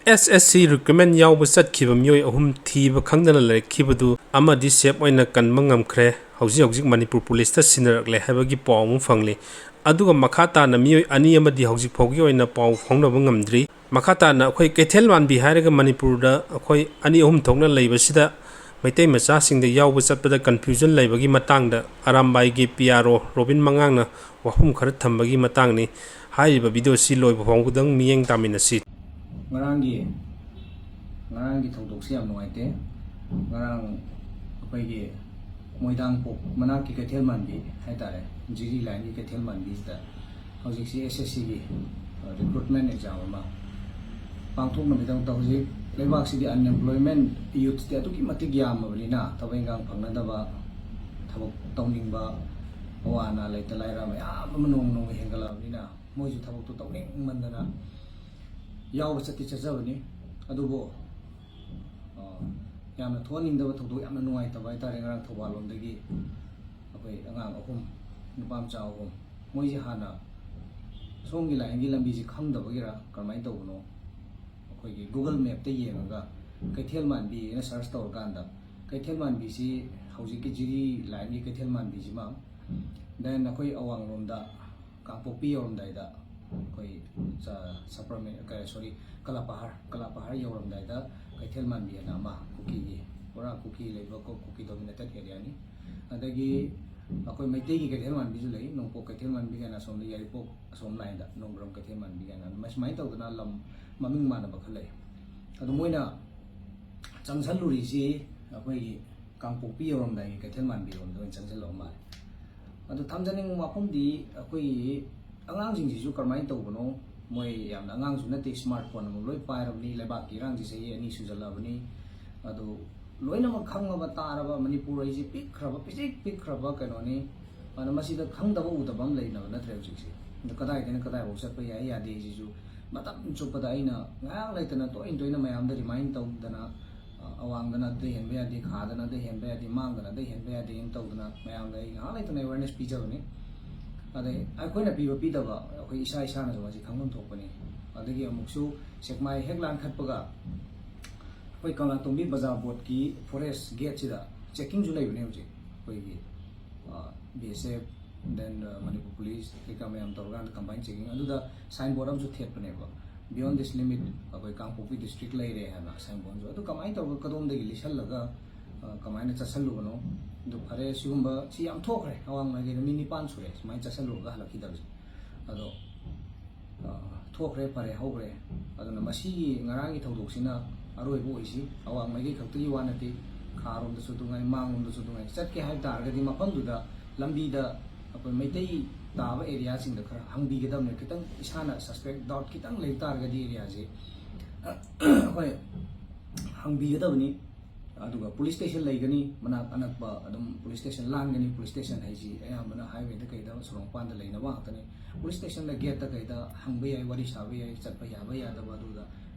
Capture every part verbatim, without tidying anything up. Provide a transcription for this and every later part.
ꯑꯦꯁ S C recruitment ꯌꯥꯎꯕ ꯆꯠꯈꯤꯕ ꯃꯤꯑꯣꯏ ꯑꯍꯨꯝ ꯊꯤꯕ ꯈꯪꯗꯅ ꯂꯩꯔꯛꯈꯤꯕꯗꯨ ꯑꯃꯗꯤ ꯁꯦꯞ ꯑꯣꯏꯅ ꯀꯟꯕ ꯉꯝꯈ꯭ꯔꯦ꯫ ꯍꯧꯖꯤꯛ ꯍꯧꯖꯤꯛ ꯃꯅꯤꯄꯨꯔ ꯄꯨꯂꯤꯁꯇ ꯁꯤꯟꯅꯔꯛꯂꯦ ꯍꯥꯏꯕꯒꯤ ꯄꯥꯎ ꯑꯃ ꯐꯪꯂꯤ꯫ ꯑꯗꯨꯒ ꯃꯈꯥ ꯇꯥꯅ ꯃꯤꯑꯣꯏ ꯑꯅꯤ ꯑꯃꯗꯤ ꯍꯧꯖꯤꯛ ꯐꯥꯎꯒꯤ ꯑꯣꯏꯅ ꯄꯥꯎ ꯐꯥꯎꯅꯕ ꯉꯝꯗ꯭ꯔꯤ꯫ ꯃꯈꯥ ꯇꯥꯅ ꯑꯩꯈꯣꯏ ꯀꯩꯊꯦꯜ ꯃꯥꯟꯕꯤ ꯍꯥꯏꯔꯒ ꯃꯅꯤꯄꯨꯔꯗ ꯑꯩꯈꯣꯏ ꯑꯅꯤ ꯑꯍꯨꯝ ꯊꯣꯛꯅ ꯂꯩꯕꯁꯤꯗ ꯃꯩꯇꯩ ꯃꯆꯥꯁꯤꯡꯗ ꯌꯥꯎꯕ ꯆꯠꯄꯗ ꯀꯟꯐ꯭ꯌꯨꯖꯟ ꯂꯩꯕꯒꯤ ꯃꯇꯥꯡꯗ ꯑꯔꯥꯝꯕꯥꯏꯒꯤ ꯄꯤ ꯑꯥꯔ ꯑꯣ ꯔꯣꯕꯤꯟ ꯃꯉꯥꯡꯅ ꯋꯥꯐꯝ ꯈꯔ ꯊꯝꯕꯒꯤ ꯃꯇꯥꯡꯅꯤ꯫ ꯍꯥꯏꯔꯤꯕ ꯚꯤꯗꯤꯑꯣꯁꯤ ꯂꯣꯏꯕ ꯐꯥꯎꯕꯗꯪ ꯃꯤꯠꯌꯦꯡ ꯇꯥꯃꯤꯟꯅꯁꯤ꯫ ꯉꯔꯥꯡꯒꯤ ꯉꯔꯥꯡꯒꯤ ꯊꯧꯗꯣꯛꯁꯤ ꯌꯥꯝ ꯅꯨꯡꯉꯥꯏꯇꯦ꯫ ꯉꯔꯥꯡ ꯑꯩꯈꯣꯏꯒꯤ ꯃꯣꯏꯗꯥꯡꯄꯣꯛ ꯃꯅꯥꯛꯀꯤ ꯀꯩꯊꯦꯜ ꯃꯥꯟꯕꯤ ꯍꯥꯏꯇꯥꯔꯦ, ꯖꯤꯔꯤ ꯂꯥꯏꯟꯒꯤ ꯀꯩꯊꯦꯜ ꯃꯥꯟꯕꯤꯁꯤꯗ ꯍꯧꯖꯤꯛꯁꯤ ꯑꯦꯁ ꯑꯦꯁ ꯁꯤꯒꯤ ꯔꯤꯀ꯭ꯔꯨꯠꯃꯦꯟ ꯑꯦꯛꯖꯥꯝ ꯑꯃ ꯄꯥꯡꯊꯣꯛꯅꯕꯒꯤꯗꯃꯛꯇ ꯍꯧꯖꯤꯛ ꯂꯩꯕꯥꯛꯁꯤꯗꯤ ꯑꯟꯑꯦꯝꯄ꯭ꯂꯣꯏꯃꯦꯟ ꯌꯨꯠꯇꯤ ꯑꯗꯨꯛꯀꯤ ꯃꯇꯤꯛ ꯌꯥꯝꯃꯕꯅꯤꯅ, ꯊꯕꯛ ꯏꯟꯈꯥꯡ ꯐꯪꯅꯗꯕ, ꯊꯕꯛ ꯇꯧꯅꯤꯡꯕ, ꯑꯋꯥ ꯑꯅꯥ ꯂꯩꯇ ꯂꯥꯏꯔ ꯃꯌꯥꯝ ꯑꯃ ꯅꯣꯡꯃ ꯅꯣꯡꯃ ꯍꯦꯟꯒꯠꯂꯛꯑꯕꯅꯤꯅ, ꯃꯣꯏꯁꯨ ꯊꯕꯛꯇꯨ ꯇꯧꯅꯤꯡꯃꯟꯗꯅ ꯌꯥꯎꯕ ꯆꯠꯇꯤ ꯆꯠꯆꯕꯅꯤ꯫ ꯑꯗꯨꯕꯨ, ꯑ, ꯌꯥꯝꯅ ꯊꯣꯛꯍꯟꯅꯤꯡꯗꯕ ꯊꯧꯗꯣꯛ, ꯌꯥꯝꯅ ꯅꯨꯡꯉꯥꯏꯇꯕ ꯍꯥꯏꯇꯥꯔꯦ, ꯉꯔꯥꯡ ꯊꯧꯕꯥꯜ ꯂꯣꯝꯗꯒꯤ ꯑꯩꯈꯣꯏ ꯑꯉꯥꯡ ꯑꯍꯨꯝ, ꯅꯨꯄꯥ ꯃꯆꯥ ꯑꯍꯨꯝ, ꯃꯣꯏꯁꯦ ꯍꯥꯟꯅ ꯁꯣꯝꯒꯤ ꯂꯥꯏꯟꯒꯤ ꯂꯝꯕꯤꯁꯦ ꯈꯪꯗꯕꯒꯤꯔ ꯀꯔꯝꯍꯥꯏꯅ ꯇꯧꯕꯅꯣ, ꯑꯩꯈꯣꯏꯒꯤ ꯒꯨꯒꯜ ꯃꯦꯞꯇ ꯌꯦꯡꯉꯒ ꯀꯩꯊꯦꯜ ꯃꯥꯟꯕꯤꯅ ꯁꯔꯁ ꯇꯧꯔꯀꯥꯟꯗ ꯀꯩꯊꯦꯜ ꯃꯥꯟꯕꯤꯁꯤ ꯍꯧꯖꯤꯛꯀꯤ ꯖꯤꯔꯤ ꯂꯥꯏꯟꯒꯤ ꯀꯩꯊꯦꯜ ꯃꯥꯟꯕꯤꯁꯤꯃ, then ꯑꯩꯈꯣꯏ ꯑꯋꯥꯡꯂꯣꯝꯗ ꯀꯥꯡꯄꯣꯛꯄꯤ ꯌꯧꯔꯝꯗꯥꯏꯗ ꯑꯩꯈꯣꯏ ꯆ-, ꯁꯄ꯭ꯔꯃꯦ-, ꯀ-, sorry, ꯀꯂꯥꯄꯍꯥꯔ, ꯀꯂꯥꯄꯍꯥꯔ ꯌꯧꯔꯝꯗꯥꯏꯗ ꯀꯩꯊꯦꯜ ꯃꯥꯟꯕꯤ ꯑꯅ ꯑꯃ, ꯀꯨꯀꯤꯒꯤ, ꯄꯨꯔꯥ ꯀꯨꯀꯤ ꯂꯩꯕ ꯀꯣ-, ꯀꯨꯀꯤ ꯗꯣꯃꯤꯅꯦꯇꯦꯠ ꯑꯦꯔꯤꯌꯥꯅꯤ꯫ ꯑꯗꯒꯤ ꯑꯩꯈꯣꯏ ꯃꯩꯇꯩꯒꯤ ꯀꯩꯊꯦꯜ ꯃꯥꯟꯕꯤꯁꯨ ꯂꯩ, ꯅꯣꯡꯄꯣꯛ ꯀꯩꯊꯦꯜ ꯃꯥꯟꯕꯤ ꯀꯥꯏꯅ ꯑꯁꯣꯝꯗ ꯌꯥꯏꯔꯤꯄꯣꯛ ꯑꯁꯣꯝ ꯂꯥꯏꯟꯗ ꯅꯣꯡꯕ꯭ꯔꯝ ꯀꯩꯊꯦꯜ ꯃꯥꯟꯕꯤ ꯀꯥꯏꯅ, ꯑꯗꯨꯃꯥꯏ-, ꯁꯨꯃꯥꯏꯅ ꯇꯧꯗꯅ ꯂꯝ ꯃꯃꯤꯡ ꯃꯥꯟꯅꯕ ꯈꯔ ꯂꯩ꯫ ꯑꯗꯣ ꯃꯣꯏꯅ ꯆꯪꯁꯜꯂꯨꯔꯤꯁꯤ ꯑꯩꯈꯣꯏꯒꯤ ꯀꯥꯡꯄꯣꯛꯄꯤ ꯌꯧꯔꯝꯗꯥꯏꯒꯤ ꯀꯩꯊꯦꯜ ꯃꯥꯟꯕꯤꯔꯣꯝꯗ ꯑꯣꯏꯅ ꯆꯪꯁꯤꯜꯂꯕ ꯃꯥꯜꯂꯦ꯫ ꯑꯗꯣ ꯊꯝꯖꯅꯤꯡꯕ ꯋꯥꯐꯝꯗꯤ, ꯑꯩꯈꯣꯏꯒꯤ ꯑꯉꯥꯡꯁꯤꯡꯁꯤꯁꯨ ꯀꯔꯝꯍꯥꯏꯅ ꯇꯧꯕꯅꯣ? ꯃꯣꯏ ꯌꯥꯝꯅ ꯑꯉꯥꯡꯁꯨ ꯅꯠꯇꯦ, ꯁ꯭ꯃꯥꯔꯠ ꯐꯣꯟ ꯑꯃ ꯂꯣꯏ ꯄꯥꯏꯔꯕꯅꯤ, ꯂꯩꯕꯥꯛꯀꯤ ꯏꯔꯥꯡꯁꯤ ꯆꯍꯤ ꯑꯅꯤ ꯁꯨꯖꯜꯂꯛꯑꯕꯅꯤ꯫ ꯑꯗꯣ ꯂꯣꯏꯅꯃꯛ ꯈꯪꯉꯕ ꯇꯥꯔꯕ ꯃꯅꯤꯄꯨꯔ ꯑꯩꯁꯦ ꯄꯤꯛꯈ꯭ꯔꯕ, ꯄꯤꯁꯤꯛ ꯄꯤꯛꯈ꯭ꯔꯕ ꯀꯩꯅꯣꯅꯤ꯫ ꯑꯗꯣ ꯃꯁꯤꯗ ꯈꯪꯗꯕ ꯎꯗꯕ ꯑꯃ ꯂꯩꯅꯕ ꯅꯠꯇ꯭ꯔꯦ ꯍꯧꯖꯤꯛꯁꯦ꯫ ꯑꯗꯣ ꯀꯗꯥꯏꯗꯩꯅ ꯀꯗꯥꯏꯐꯥꯎ ꯆꯠꯄ ꯌꯥꯏ ꯌꯥꯗꯦ ꯁꯤꯁꯨ ꯃꯇꯝ ꯆꯨꯞꯄꯗ ꯑꯩꯅ ꯉꯥꯏꯍꯥꯛ ꯂꯩꯇꯅ ꯇꯣꯏꯅ ꯇꯣꯏꯅ ꯃꯌꯥꯝꯗ ꯔꯤꯃꯥꯏꯟ ꯇꯧꯗꯅ, ꯑ, ꯑꯋꯥꯡꯗꯅ ꯑꯗꯨꯗ ꯍꯦꯟꯕ ꯌꯥꯗꯦ, ꯈꯥꯗꯅ ꯑꯗꯨꯗ ꯍꯦꯟꯕ ꯌꯥꯗꯦ, ꯃꯥꯡꯗꯅ ꯑꯗꯨꯗ ꯍꯦꯟꯕ ꯌꯥꯗꯦꯅ ꯇꯧꯗꯅ ꯃꯌꯥꯝꯗ ꯑꯩ ꯉꯥꯏꯍꯥꯛ ꯂꯩꯇꯅ ꯑꯦꯋꯦꯔꯅꯦꯁ ꯄꯤꯖꯕꯅꯤ꯫ ꯑꯗꯩ ꯑꯩꯈꯣꯏꯅ ꯄꯤꯕ ꯄꯤꯗꯕ ꯑꯩꯈꯣꯏ ꯏꯁꯥ ꯏꯁꯥꯅꯁꯨ ꯃꯁꯤ ꯈꯪꯐꯝ ꯊꯣꯛꯄꯅꯤ꯫ ꯑꯗꯒꯤ ꯑꯃꯨꯛꯁꯨ ꯁꯦꯛꯃꯥꯏ ꯍꯦꯛ ꯂꯥꯟꯈꯠꯄꯒ ꯑꯩꯈꯣꯏ ꯀꯪꯂꯥꯇꯣꯡꯕꯤ ꯕꯖꯥꯔ ꯕꯣꯔꯗꯀꯤ ꯐꯣꯔꯦꯁ ꯒꯦꯠꯁꯤꯗ ꯆꯦꯛꯀꯤꯡꯁꯨ ꯂꯩꯕꯅꯦ ꯍꯧꯖꯤꯛ꯫ ꯑꯩꯈꯣꯏꯒꯤ ꯕꯤ ꯑꯦꯁ ꯑꯦꯐ, then ꯃꯅꯤꯄꯨꯔ ꯄꯨꯂꯤꯁ ꯀꯩꯀꯥ ꯃꯌꯥꯝ ꯇꯧꯔꯀꯥꯟꯗ ꯀꯝꯕꯥꯏꯟ ꯆꯦꯛꯀꯤꯡ ꯑꯗꯨꯗ ꯁꯥꯏꯟ ꯕꯣꯔꯗ ꯑꯃꯁꯨ ꯊꯦꯠꯄꯅꯦꯕ, "Beyond this limit ꯑꯩꯈꯣꯏ ꯀꯥꯡꯄꯣꯛꯄꯤ ꯗꯤꯁꯇ꯭ꯔꯤꯛ ꯂꯩꯔꯦ" ꯍꯥꯏꯅ ꯁꯥꯏꯟ ꯕꯣꯔꯗꯁꯨ꯫ ꯑꯗꯨ ꯀꯃꯥꯏꯅ ꯇꯧꯔꯒ ꯀꯗꯣꯝꯗꯒꯤ ꯂꯤꯁꯜꯂꯒ ꯀꯃꯥꯏꯅ ꯆꯠꯁꯜꯂꯨꯕꯅꯣ? ꯑꯗꯨ ꯐꯔꯦ, ꯁꯤꯒꯨꯝꯕ ꯁꯤ ꯌꯥꯝ ꯊꯣꯛꯈ꯭ꯔꯦ, ꯑꯋꯥꯡ ꯃꯥꯏꯀꯩꯗ ꯃꯤ ꯅꯤꯄꯥꯟ ꯁꯨꯔꯦ ꯁꯨꯃꯥꯏꯅ ꯆꯠꯁꯜꯂꯨꯔꯒ ꯍꯜꯂꯛꯈꯤꯗꯕꯁꯦ꯫ ꯑꯗꯣ ꯊꯣꯛꯈ꯭ꯔꯦ, ꯐꯔꯦ, ꯍꯧꯈ꯭ꯔꯦ꯫ ꯑꯗꯨꯅ ꯃꯁꯤꯒꯤ ꯉꯔꯥꯡꯒꯤ ꯊꯧꯗꯣꯛꯁꯤꯅ ꯑꯔꯣꯏꯕ ꯑꯣꯏꯁꯤ꯫ ꯑꯋꯥꯡ ꯃꯥꯏꯀꯩ ꯈꯛꯇꯒꯤ ꯋꯥ ꯅꯠꯇꯦ, ꯈꯥꯔꯣꯝꯗꯁꯨ ꯑꯗꯨꯉꯥꯏ, ꯃꯥꯡꯂꯣꯝꯗꯁꯨ ꯑꯗꯨꯉꯥꯏ꯫ ꯆꯠꯀꯦ ꯍꯥꯏꯕ ꯇꯥꯔꯒꯗꯤ ꯃꯐꯝꯗꯨꯗ ꯂꯝꯕꯤꯗ ꯑꯩꯈꯣꯏ ꯃꯩꯇꯩ ꯇꯥꯕ ꯑꯦꯔꯤꯌꯥꯁꯤꯡꯗ ꯈꯔ ꯍꯪꯕꯤꯒꯗꯕꯅꯦ꯫ ꯈꯤꯇꯪ ꯏꯁꯥꯅ ꯁꯁꯄꯦꯛ, ꯗꯥꯎꯠ ꯈꯤꯇꯪ ꯂꯩꯕ ꯇꯥꯔꯒꯗꯤ ꯑꯦꯔꯤꯌꯥꯁꯦ ꯑꯩꯈꯣꯏ ꯍꯪꯕꯤꯒꯗꯕꯅꯤ꯫ ꯑꯗꯨꯒ ꯄꯨꯂꯤꯁ ꯁ꯭ꯇꯦꯁꯟ ꯂꯩꯒꯅꯤ, ꯃꯅꯥꯛ ꯑꯅꯛꯄ ꯑꯗꯨꯝ ꯄꯨꯂꯤꯁ ꯁ꯭ꯇꯦꯁꯟ ꯂꯥꯟꯒꯅꯤ꯫ ꯄꯨꯂꯤꯁ ꯁ꯭ꯇꯦꯁꯟ ꯍꯥꯏꯁꯤ ꯑꯌꯥꯝꯕꯅ ꯍꯥꯏꯋꯦꯗ ꯀꯩꯗ ꯁꯣꯔꯣꯛ ꯃꯄꯥꯟꯗ ꯂꯩꯅꯕ ꯉꯥꯛꯇꯅꯤ꯫ ꯄꯨꯂꯤꯁ ꯁ꯭ꯇꯦꯁꯟꯗ, ꯒꯦꯠꯇ ꯀꯩꯗ ꯍꯪꯕ ꯌꯥꯏ, ꯋꯥꯔꯤ ꯁꯥꯕ ꯌꯥꯏ, ꯆꯠꯄ ꯌꯥꯕ ꯌꯥꯗꯕ ꯑꯗꯨꯗ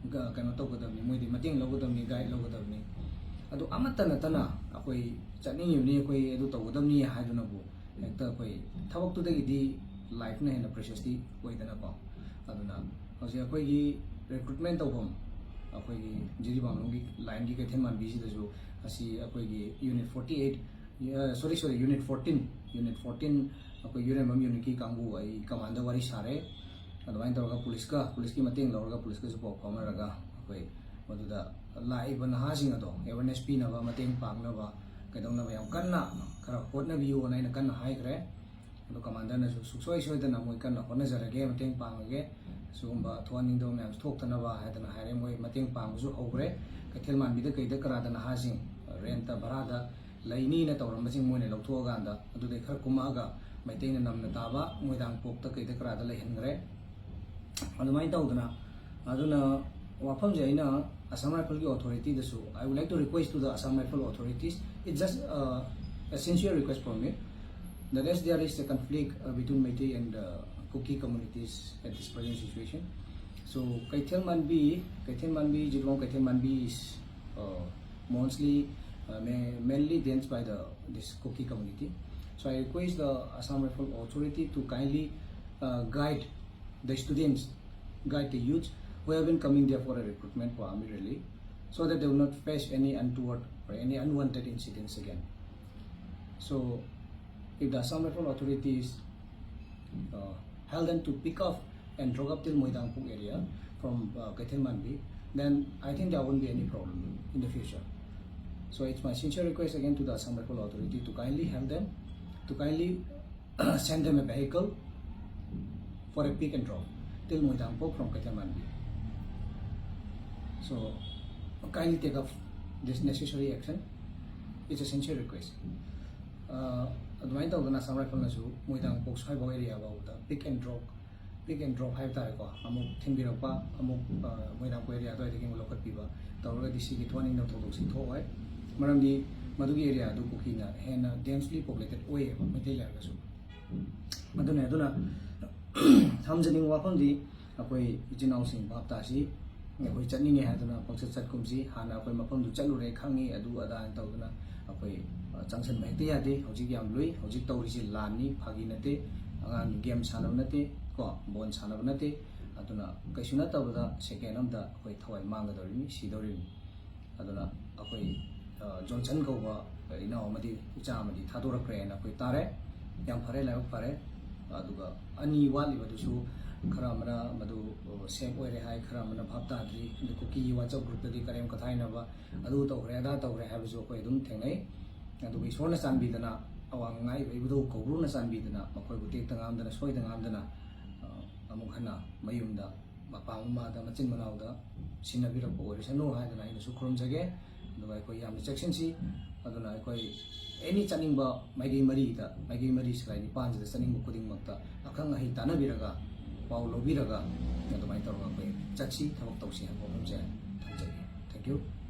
ꯀꯩꯅꯣ ꯇꯧꯒꯗꯕꯅꯤ, ꯃꯣꯏꯗꯤ ꯃꯇꯦꯡ ꯂꯧꯒꯗꯕꯅꯤ, ꯒꯥꯏꯗ ꯂꯧꯒꯗꯕꯅꯤ꯫ ꯑꯗꯨ ꯑꯃꯠꯇ ꯅꯠꯇꯅ ꯑꯩꯈꯣꯏ ꯆꯠꯅꯤꯡꯉꯤꯕꯅꯤ, ꯑꯩꯈꯣꯏ ꯑꯗꯨ ꯇꯧꯒꯗꯕꯅꯤ ꯍꯥꯏꯗꯨꯅꯕꯨ ꯍꯦꯛꯇ ꯑꯩꯈꯣꯏ ꯊꯕꯛꯇꯨꯗꯒꯤꯗꯤ ꯂꯥꯏꯐꯅ ꯍꯦꯟꯅ ꯄ꯭ꯔꯦꯁꯤꯌꯁꯇꯤ ꯑꯣꯏꯗꯅꯀꯣ꯫ ꯑꯗꯨꯅ ꯍꯧꯖꯤꯛ ꯑꯩꯈꯣꯏꯒꯤ ꯔꯤꯀ꯭ꯔꯨꯠꯃꯦꯟ ꯇꯧꯐꯝ, ꯑꯩꯈꯣꯏꯒꯤ ꯖꯤꯔꯤꯕꯥꯝꯂꯣꯝꯒꯤ ꯂꯥꯏꯟꯒꯤ ꯀꯩꯊꯦꯜ ꯃꯥꯟꯕꯤꯁꯤꯗꯁꯨ ꯑꯁꯤ ꯑꯩꯈꯣꯏꯒꯤ ꯌꯨꯅꯤꯠ ꯐꯣꯔꯇꯤ ꯑꯩꯠ, ꯁꯣꯔꯤ ꯁꯣꯔꯤ ꯌꯨꯅꯤꯠ ꯐꯣꯔꯇꯤꯟ, ꯌꯨꯅꯤꯠ ꯐꯣꯔꯇꯤꯟ ꯑꯩꯈꯣꯏ ꯌꯨꯔꯦꯝꯕꯝ ꯌꯨꯅꯤꯠꯀꯤ ꯀꯥꯡꯕꯨ ꯑꯩ ꯀꯃꯥꯟꯗ ꯋꯥꯔꯤ ꯁꯥꯔꯦ꯫ ꯑꯗꯨꯃꯥꯏꯅ ꯇꯧꯔꯒ ꯄꯨꯂꯤꯁꯀ, ꯄꯨꯂꯤꯁꯀꯤ ꯃꯇꯦꯡ ꯂꯧꯔꯒ ꯄꯨꯂꯤꯁꯀꯁꯨ ꯄꯥꯎ ꯐꯥꯎꯅꯔꯒ ꯑꯩꯈꯣꯏ ꯃꯗꯨꯗ ꯂꯥꯛꯏꯕ ꯅꯍꯥꯁꯤꯡ ꯑꯗꯣ ꯑꯦꯋꯦꯔꯅꯦꯁ ꯄꯤꯅꯕ, ꯃꯇꯦꯡ ꯄꯥꯡꯅꯕ, ꯀꯩꯗꯧꯅꯕ ꯌꯥꯝ ꯀꯟꯅ ꯈꯔ ꯍꯣꯠꯅꯕꯤꯌꯨꯅ ꯑꯩꯅ ꯀꯟꯅ ꯍꯥꯏꯈ꯭ꯔꯦ꯫ ꯑꯗꯣ ꯀꯃꯥꯟꯗꯔꯅꯁꯨ ꯁꯨꯡꯁꯣꯏ ꯁꯣꯏꯗꯅ ꯃꯣꯏ ꯀꯟꯅ ꯍꯣꯠꯅꯖꯔꯒꯦ, ꯃꯇꯦꯡ ꯄꯥꯡꯉꯒꯦ, ꯁꯤꯒꯨꯝꯕ ꯊꯣꯛꯍꯟꯅꯤꯡꯗꯕ ꯃꯌꯥꯝꯁꯨ ꯊꯣꯛꯇꯅꯕ ꯍꯥꯏꯗꯅ ꯍꯥꯏꯔꯦ꯫ ꯃꯣꯏ ꯃꯇꯦꯡ ꯄꯥꯡꯕꯁꯨ ꯍꯧꯈ꯭ꯔꯦ꯫ ꯀꯩꯊꯦꯜ ꯃꯥꯟꯕꯤꯗ ꯀꯩꯗ ꯀꯔꯥꯗ ꯅꯍꯥꯁꯤꯡ ꯔꯦꯟꯠꯇ, ꯚꯔꯥꯗ ꯂꯩꯅꯤꯅ ꯇꯧꯔꯝꯕꯁꯤꯡ ꯃꯣꯏꯅ ꯂꯧꯊꯣꯛꯑꯀꯥꯟꯗ ꯑꯗꯨꯗꯩ ꯈꯔ ꯀꯨꯝꯃꯛꯑꯒ ꯃꯩꯇꯩꯅ ꯅꯝꯅ ꯇꯥꯕ ꯃꯣꯏꯔꯥꯡꯄꯣꯛꯇ ꯀꯩꯗ ꯀꯔꯥꯗ ꯂꯩꯍꯟꯈ꯭ꯔꯦ꯫ ꯑꯗꯨꯃꯥꯏꯅ ꯇꯧꯗꯅ, ꯑꯗꯨꯅ ꯋꯥꯐꯝꯁꯦ ꯑꯩꯅ Assam Rifle ꯒꯤ authority ꯗꯁꯨ, I would like to request to the Assam Rifle authorities, it's just uh, a sincere request from me, that as there is a conflict uh, between Meitei and uh, Kuki communities at this present situation. So Kaithel Manbi, Kaithel Manbi, Jiribam Kaithel Manbi is uh, mostly uh, ma- mainly dense by the this Kuki community. So I request the Assam Rifle authority to kindly uh, guide the students guide the youth who have been coming there for a recruitment for army rally, so that they will not face any untoward or any unwanted incidents again. So, if the Assam Rifle authorities uh, held them to pick up and drop up till Moidangpok area from uh, Keithelmanbi, then I think there won't be any problem in the future. So it's my sincere request again to the Assam Rifle authority to kindly help them, to kindly send them a vehicle for a pick and drop till Moidangpok from Keithelmanbi. So kindly take up this necessary action. It's a sincere request. Uh, ꯑꯗꯨꯃꯥꯏꯅ ꯇꯧꯗꯅ ꯑꯁꯥꯝ ꯔꯥꯏꯐꯜꯅꯁꯨ ꯃꯣꯏꯗꯥꯡꯄꯣꯛ ꯁ꯭ꯋꯥꯏꯐꯥꯎ area ꯐꯥꯎꯕꯗ pick and drop, pick and drop ꯍꯥꯏꯕ ꯇꯥꯔꯦꯀꯣ, ꯑꯃꯨꯛ ꯊꯤꯟꯕꯤꯔꯛꯄ, ꯑꯃꯨꯛ ꯃꯣꯏꯗꯥꯡꯄꯣꯛ area ꯑꯗꯨꯋꯥꯏꯗꯒꯤ ꯑꯃꯨꯛ ꯂꯧꯈꯠꯄꯤꯕ ꯇꯧꯔꯒꯗꯤ ꯁꯤꯒꯤ ꯊꯣꯛꯍꯟꯅꯤꯡꯗꯕ ꯊꯧꯗꯣꯛꯁꯤ ꯊꯣꯛꯑꯣꯏ꯫ ꯃꯔꯝꯗꯤ ꯃꯗꯨꯒꯤ ꯑꯦꯔꯤꯌꯥꯗꯨ ꯀꯨꯀꯤꯅ ꯍꯦꯟꯅ ꯗꯦꯟꯁꯂꯤ ꯄꯣꯄꯨꯂꯦꯇꯦꯠ ꯑꯣꯏꯌꯦꯕ, ꯃꯩꯇꯩ ꯂꯩꯔꯒꯁꯨ꯫ ꯑꯗꯨꯅꯦ, ꯑꯗꯨꯅ ꯊꯝꯖꯅꯤꯡꯕ ꯋꯥꯐꯝꯗꯤ, ꯑꯩꯈꯣꯏ ꯏꯆꯤꯟ ꯏꯅꯥꯎꯁꯤꯡ ꯚꯥꯞ ꯇꯥꯁꯤ꯫ ꯑꯩꯈꯣꯏ ꯆꯠꯅꯤꯡꯉꯦ ꯍꯥꯏꯗꯨꯅ ꯄꯪꯆꯠ ꯆꯠꯀꯨꯝꯁꯤ꯫ ꯍꯥꯟꯅ ꯑꯩꯈꯣꯏ ꯃꯐꯝꯗꯨ ꯆꯠꯂꯨꯔꯦ, ꯈꯪꯉꯤ, ꯑꯗꯨ ꯑꯗꯥꯅ ꯇꯧꯗꯨꯅ ꯑꯩꯈꯣꯏ ꯆꯪꯁꯤꯟꯕ ꯍꯦꯛꯇ ꯌꯥꯗꯦ꯫ ꯍꯧꯖꯤꯛ ꯌꯥꯝ ꯂꯨꯏ꯫ ꯍꯧꯖꯤꯛ ꯇꯧꯔꯤꯁꯤ ꯂꯥꯟꯅꯤ, ꯐꯥꯒꯤ ꯅꯠꯇꯦ꯫ ꯑꯉꯥꯡꯒꯤ ꯒꯦꯝ ꯁꯥꯟꯅꯕ ꯅꯠꯇꯦ ꯀꯣ, ꯕꯣꯜ ꯁꯥꯟꯅꯕ ꯅꯠꯇꯦ꯫ ꯑꯗꯨꯅ ꯀꯩꯁꯨ ꯅꯠꯇꯕꯗ ꯁꯦꯀꯦꯟ ꯑꯃꯗ ꯑꯩꯈꯣꯏ ꯊꯋꯥꯏ ꯃꯥꯡꯒꯗꯧꯔꯤꯕꯅꯤ, ꯁꯤꯗꯧꯔꯤꯕꯅꯤ꯫ ꯑꯗꯨꯅ ꯑꯩꯈꯣꯏ ꯖꯣꯟꯁꯟ ꯀꯧꯕ ꯏꯅꯥꯎ ꯑꯃꯗꯤ ꯏꯆꯥ ꯑꯃꯗꯤ ꯊꯥꯗꯣꯔꯛꯈ꯭ꯔꯦꯅ ꯑꯩꯈꯣꯏ ꯇꯥꯔꯦ꯫ ꯌꯥꯝ ꯐꯔꯦ, ꯂꯥꯏꯕꯛ ꯐꯔꯦ꯫ ꯑꯗꯨꯒ ꯑꯅꯤ ꯋꯥꯠꯂꯤꯕꯗꯨꯁꯨ ꯈꯔ ꯑꯃꯅ ꯃꯗꯨ ꯁꯦꯐ ꯑꯣꯏꯔꯦ ꯍꯥꯏ, ꯈꯔ ꯑꯃꯅ ꯚꯥꯞ ꯇꯥꯗ꯭ꯔꯤ꯫ ꯑꯗꯨ ꯀꯨꯀꯤꯒꯤ ꯋꯥꯆꯞ ꯒ꯭ꯔꯨꯞꯇꯗꯤ ꯀꯔꯦꯝ ꯀꯊꯥꯏꯅꯕ, ꯑꯗꯨ ꯇꯧꯈ꯭ꯔꯦ, ꯑꯗꯥ ꯇꯧꯈ꯭ꯔꯦ ꯍꯥꯏꯕꯁꯨ ꯑꯩꯈꯣꯏ ꯑꯗꯨꯝ ꯊꯦꯡꯅꯩ꯫ ꯑꯗꯨꯒ ꯏꯁꯣꯔꯅ ꯆꯥꯟꯕꯤꯗꯅ, ꯑꯋꯥꯡ ꯉꯥꯏꯕ ꯏꯕꯨꯙꯧ ꯀꯧꯕ꯭ꯔꯨꯅ ꯆꯥꯟꯕꯤꯗꯅ ꯃꯈꯣꯏꯕꯨ ꯇꯦꯛꯇ ꯉꯥꯝꯗꯅ, ꯁꯣꯏꯗ ꯉꯥꯝꯗꯅ ꯑꯃꯨꯛ ꯍꯟꯅ ꯃꯌꯨꯝꯗ ꯃꯄꯥ ꯃꯃꯥꯗ, ꯃꯆꯤꯟ ꯃꯅꯥꯎꯗ ꯁꯤꯟꯅꯕꯤꯔꯛꯄ ꯑꯣꯏꯔꯁꯅꯨ ꯍꯥꯏꯗꯅ ꯑꯩꯅꯁꯨ ꯈꯨꯔꯨꯝꯖꯒꯦ꯫ ꯑꯗꯨꯒ ꯑꯩꯈꯣꯏ ꯌꯥꯝꯅ ꯆꯦꯛꯁꯤꯟꯁꯤ꯫ ꯑꯗꯨꯅ ꯑꯩꯈꯣꯏ ꯑꯦꯅꯤ ꯆꯠꯅꯤꯡꯕ ꯃꯥꯏꯀꯩ ꯃꯔꯤꯗ, ꯃꯥꯏꯀꯩ ꯃꯔꯤ ꯁꯂꯥꯏ ꯅꯤꯄꯥꯟꯁꯤꯗ ꯆꯠꯅꯤꯡꯕ ꯈꯨꯗꯤꯡꯃꯛꯇ ꯑꯈꯪ ꯑꯍꯩ ꯇꯥꯟꯅꯕꯤꯔꯒ, ꯄꯥꯎ ꯂꯧꯕꯤꯔꯒ ꯑꯗꯨꯃꯥꯏꯅ ꯇꯧꯔꯒ ꯑꯩꯈꯣꯏ ꯆꯠꯁꯤ, ꯊꯕꯛ ꯇꯧꯁꯤ ꯍꯥꯏꯕ ꯋꯥꯐꯝꯁꯦ ꯊꯝꯖꯒꯦ꯫ Thank you꯫